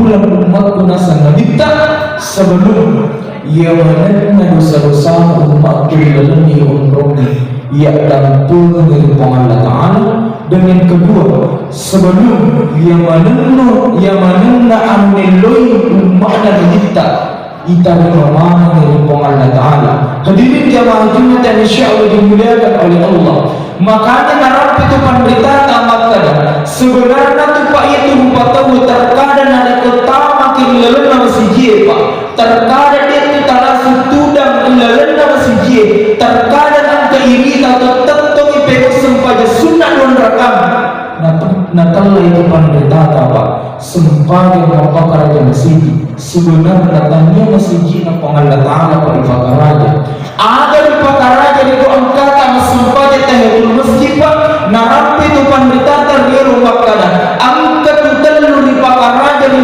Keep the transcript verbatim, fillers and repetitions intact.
Umatku naseng Nabitta, sebelum iya manenna dosa-dosa umatku ilalenni onrongi iya dampengi ri Puang Allah Ta'ala. Dan yang kedua, sebelum iya manenno, iya manenna anu nelloi umma'na Nabitta, itarima manengi ri Puang Allah Ta'ala. Hadirin jamaah Jumat yang insya Allah dimuliakan oleh Allah. Makanya narampe tu panritata makkada, sebenarna tu Pak itu rupa tau terkadang narekko tamaki ri lalenna masijie, Pak. Terkadang dia tu talasu tudang ri lalenna masijie, terkadang engka irita tu tettongi pekko sempaja sunna dua rakang. Nat-, natella itu panritata, Pak. Sempajang mappakaraja masigi, sebenarna tania masigi'na Puang Allah Ta'ala pa ripakaraja. Aga ripakaraja ri ko engkata massempajang tahiyatul masjid.